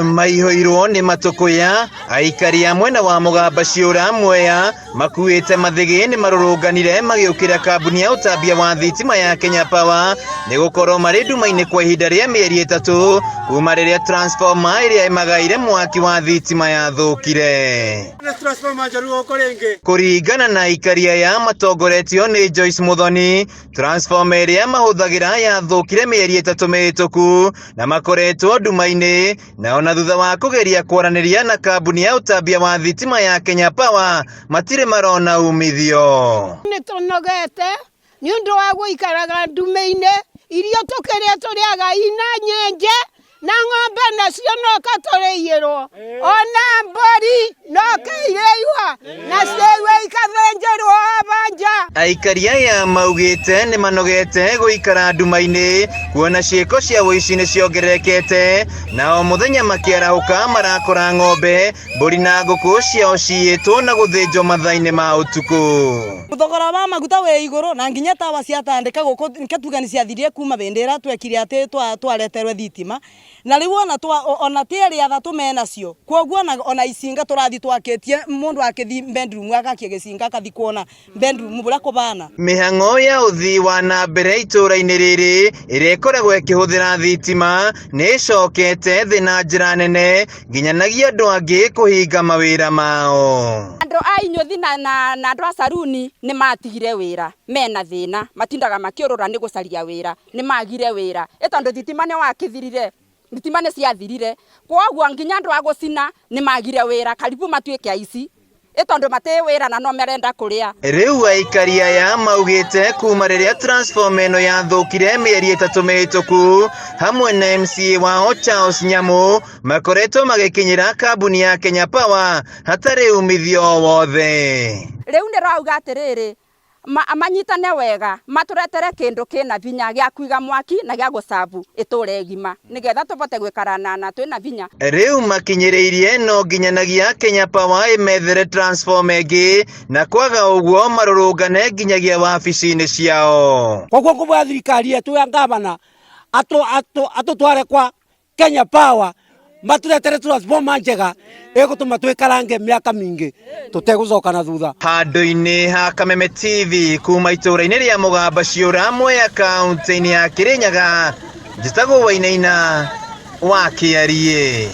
Maihũirwo nĩ matũkũya, aikari a mwena wa Mũgamba Ciũra Mwea makuĩte mathĩgĩ nĩ marũrũnganire magĩũkĩra kambuni ya ũtambia wa thitima ya Kenya Power nĩ gũkorwo marĩ nduma-inĩ kwa ihinda rĩa mĩeri 3 kuma rĩrĩa transformer ĩrĩa ĩmagaire mwaki wa thitima yathũkire. Kũringana na aikari aya matongoretio nĩ Joyce Muthoni, transformer ĩrĩa mahũthagĩra yathũkire mĩeri 3 mĩhĩtũku na makoretwo nduma-inĩ, na ona thutha wa kũgeria kwaranĩria na kambuni ya ũtambia wa thitima ya Kenya Power matirĩ marona umithio. Nĩ tũnogete nĩ ũndũ wa gũikaraga nduma-inĩ, irio tũkĩrĩa tũrĩaga ina nyenje na ng'ombe nacio noka tũrĩiyĩrwo, ona mbũri noka irĩiwa na ciĩiwa ikathĩnjĩrwo banja. Aikari aya maugĩte nĩ manogete gũikara nduma-inĩ kuona ciĩko cia ũici nĩ ciongererekete, na o mũthenya makĩarahũka marakora ng'ombe, mbũri na ngũkũ ciao ciyĩtwo na gũthĩnjwo mathaa-inĩ ma ũtukũ. Thogora wa maguta wĩ igũrũ na nginya tawa ciatandĩka gũkũ nke tuge nĩ ciathirie kuma hĩndĩ ĩrĩa twekire atĩ twareterwe thitima, na rĩu ona ti erĩ athatũ menacio, kwoguo ona icinga tũrathi twakĩtie mũndũ akĩthi bedroom agakia gĩcinga akathi kuona bedroom bũrĩa kũbana. Mĩhang'o ya ũthii wa na mbere itũũra-inĩ rĩrĩ ĩrĩa ĩkoragwo ĩkĩhũthĩra thitima nĩ ĩcokete thĩ na njĩra nene nginyanagia andũ angĩ kũhinga mawĩra mao. Andũ a inyuthi na andũ a saruni nĩ matigire wĩra mena thĩna, matindaga makĩũrũra nĩ gũcaria wĩra, nĩ magire wĩra ĩ tondũ thitima nĩ wakĩthirire, thitima nĩ ciathirire, kwoguo nginya andũ a gũcina nĩ magire wĩra, karibu matuĩke aici ĩ tondũ matĩ wĩra na no marenda kũrĩa. Rĩu aikari aya maugĩte kuma rĩrĩa transformer ĩno yathũkire mĩeri 3 mĩhĩtũku hamwe na MCA wao Charles Nyamu makoretwo magĩkinyĩra kambuni ya Kenya Power hatarĩ umithio o wothe. Rĩu nĩ rauga atĩrĩrĩ, manyitane wega matũretere kĩndũ kĩna vinya gĩa kũiga mwaki na gĩa gũcabu ĩtũre gima nĩgetha tũbote gwĩkarana na twĩna vinya. Rĩu makinyĩrĩirie no nginyanagia Kenya Power ĩmethere transformer ĩngĩ na kwaga ũguo marũrũngane nginyagia wabici-inĩ ciao. Koguo ngũbũya thirikari yetu ya ngavana atũtware kwa Kenya Power maturetere transformer njega ĩgũtũma twĩkarange mĩaka mĩingĩ tũtegũcoka na thutha. Handũ-inĩ ha Kameme TV kuma itũũra-inĩ rĩa Mũgamba Ciũra Mwea kaunti-inĩ ya Kĩrĩnyaga, njĩtagwo Wainaina wa Kĩariĩ.